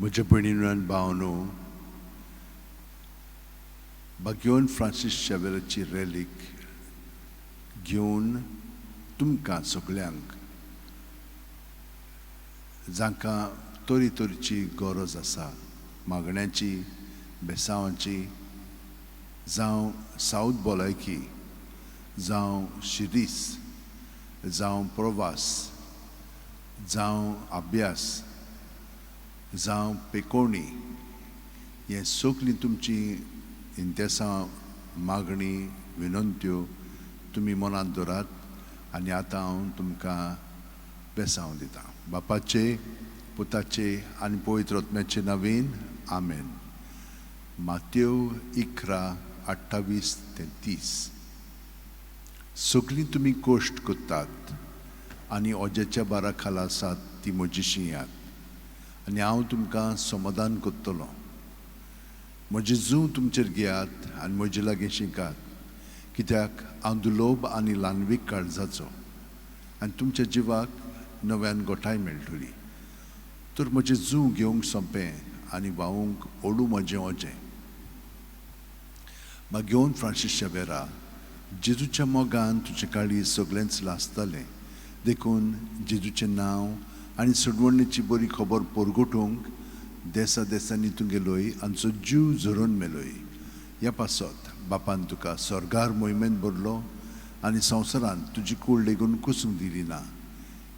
म्हज्या भयणीनो आनी भावनो, बागेवन फ्रांसीस शावेराची रेलीक घेवन तुमकां सगल्यांक जांकां तरेतरेची गरज आसा, मागण्याची, बेसांवाची, जावं सावथ भलायकी, जावं शिरीस, जावं प्रवास, जावं अभ्यास, जावं पेकोवणी, हें सगळीं तुमची इंतेसां, मागणी, विनंत्यो तुमी मनांत दवरात आनी आतां हांव तुमकां बेसांव दितां. बापाचे, पुताचे आनी पवित्र आत्म्याचे नवीन, आमेन. मातेव 11:28 ते 30. सगळीं तुमी कश्ट करतात आनी ओज्याच्या बारा खाला आसात ती म्हजीशी येयात आनी हांव तुमकां समाधान करतलो. म्हजें जूं तुमचेर घेयात आनी म्हजे लागीं शिकात, कित्याक हांव दुलोब आनी ल्हानवीक काळजाचो आनी तुमच्या जिवाक नव्यान गोठाय मेळटली. तर म्हजें जूं घेवंक सोंपें आनी व्हांवूंक ओडू म्हजें ओजें. मागीर फ्रांसीस शावेरा, जेजूच्या मोगान तुजें काळीज सगळेंच लासतालें, देखून जेजूचें नांव आनी सोडवणेची बरी खबर परगटूंक देसा देसांनी तूं गेलोय आमचो जीव झरोवन मेलोय. ह्या पासत बापान तुका स्वर्गार मोहिमेंत भरलो आनी संवसारांत तुजी कूड लेगून कुसूंक दिली ना.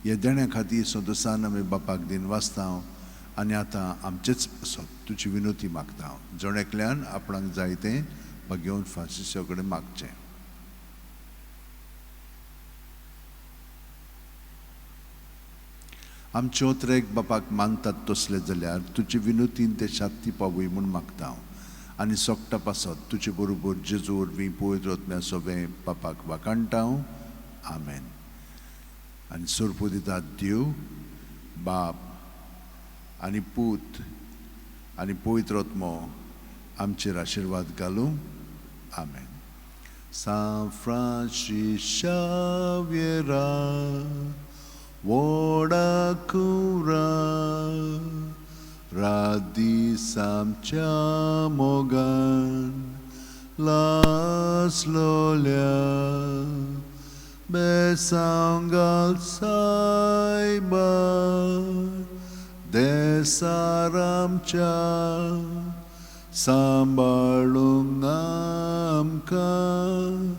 ह्या देण्या खातीर संतोसान आमी बापाक दिन वाचता आनी आतां आमचेच पासत तुजी विनोती मागता. जण एकल्यान आपणाक जाय तें बागेवन फ्रांसिसा कडेन मागचें. आमचे ओत्रेक बापाक मानतात तसले जाल्यार तुजे विनोतीन ते शात्ती पावय म्हूण मागता आनी सोकटा पासत तुजे बरोबर जेजू वरवीं पवित्र आत्म्या सोबें बापाक वाखाणटा. आमेन. आनी सोरपू दितात देव बाप आनी पूत आनी पवित्र आत्मो आमचेर आशिर्वाद घालूं. आमेन. सांत फ्रांसीस शावेरा, व्हडा कुंवरा, रात दीस आमच्या मोगान लासलोल्या, बेसांव घाल सायबा देसार आमच्या, सांबाळूंक आमकां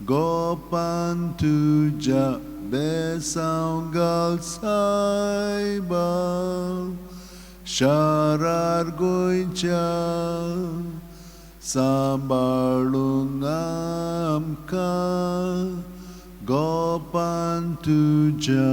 गोपान तुज्या, बेसांव घाल सायबा शारार गोंयच्या, सांबाळूंक आमकां गोपान तुज्या.